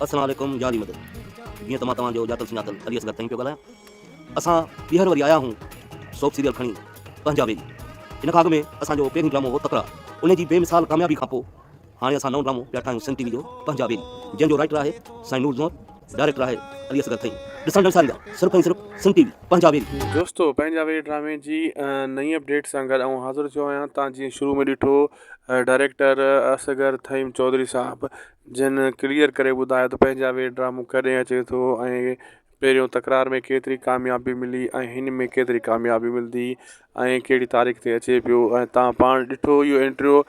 السلام عليڪم يا علي مدد جيئن ته مان توهان جو ڄاتل سڃاتل علي اصغر ٿهيم پيو ڳالهايان اسان ٻيهر وري آيا آهيون سوپ سيريل کڻي پنهنجا ويري ان کان اڳ ۾ اسان جو پهريون ڊرامو هو تڪرار ان جي بي مثال ڪاميابي کان پوء هاڻي اسان نئون ڊرامو پيا ٺاهيون سنڌ ٽي وي جو پنهنجا ويري جنهن جو رائيٽر آهي سائين نور زئور ڊائريڪٽر آهي علي اصغر ٿهيم ڏسڻ نه وساريندا صرف ۽ صرف سنڌ ٽي وي پنهنجا ويري. دوستو پنهنجا ويري ڊرامي جي نئين اپڊيٽ سان گڏ آئون حاضر ٿيو آهيان تان جيئن شروع ۾ ڏٺو ڊائريڪٽر اصغر ٿهيم چوڌري صاحب جن ڪليئر ڪري ٻڌايو ته پنهنجا ويري ڊرامو ڪڏهن اچي ٿو ۽ پهريون تڪرار ۾ ڪيتري ڪاميابي ملي ۽ هن ۾ ڪيتري ڪاميابي ملندي ۽ ڪهڙي تاريخ تي اچي پيو ۽ تان پاڻ ڏٺو اهو انٽريو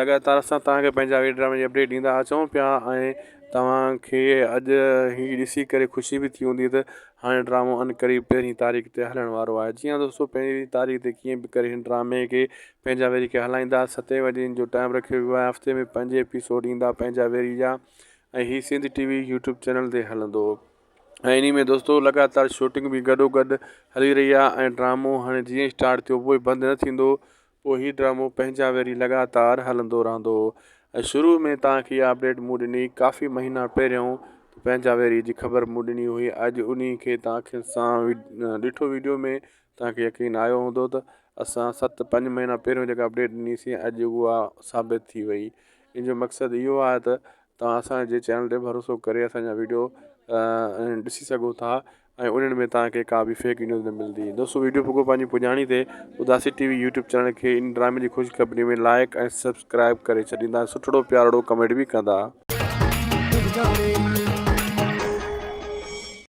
لڳاتار اسان توهان کي پنهنجا ويڊيو ڊرامي جي اپڊيٽ ڏيندا اچون پيا ۽ توهان کي اڄ هي ڏسي ڪري خوشي به ٿي هوندي ته هاڻي ڊرامو ان قريب پهرين تاريخ تي هلڻ وارو آهي جي ها دوستو پهرين تاريخ تي ڪيئن به ڪري هن ڊرامي کي پنهنجا ويري کي هلائيندا ستين وڄي جو ٽائم رکيو ويو آهي هفتي ۾ پنج ايپيسوڊ ايندا پنهنجا ويري جا ۽ هي سنڌ ٽي وي يوٽيوب چينل تي هلندو ۽ انهي ۾ دوستو لڳاتار شوٽنگ به گڏو گڏ هلي رهي آهي ۽ ڊرامو هاڻي جيئن اسٽارٽ ٿيو پوء بند نه ٿيندو پوء هي ڊرامو پنهنجا ويري لڳاتار هلندو رهندو ۽ شروع ۾ توهان کي اها اپڊيٽ مون ڏني ڪافي مهينا پهريون پنهنجا ويري جي خبر مون ڏني هئي اڄ انهي کي توهان کي سان ڏٺو ويڊيو ۾ توهان کي يقين آيو هوندو ته اسان ست پنج مهينا پهريون جيڪا اپڊيٽ ڏني سين اڄ اها ثابت ٿي وئي ان جو مقصد اهو آهي ته توهان اسان جي چينل تي ڀروسو ڪري اسان جا ويڊيو ڏسي سگهو ٿا ۽ انهن ۾ توهان کي ڪا به فيڪ نيوز نه ملندي دوستو ويڊيو پڳو پنهنجي پڄاڻي تي اداسي ٽي وي يوٽيوب چينل کي ان ڊرامي جي خوشخبري ۾ لائڪ ۽ سبسڪرائب ڪري ڇڏيندا سٺڙو پيارڙو ڪمينٽ به ڪندا.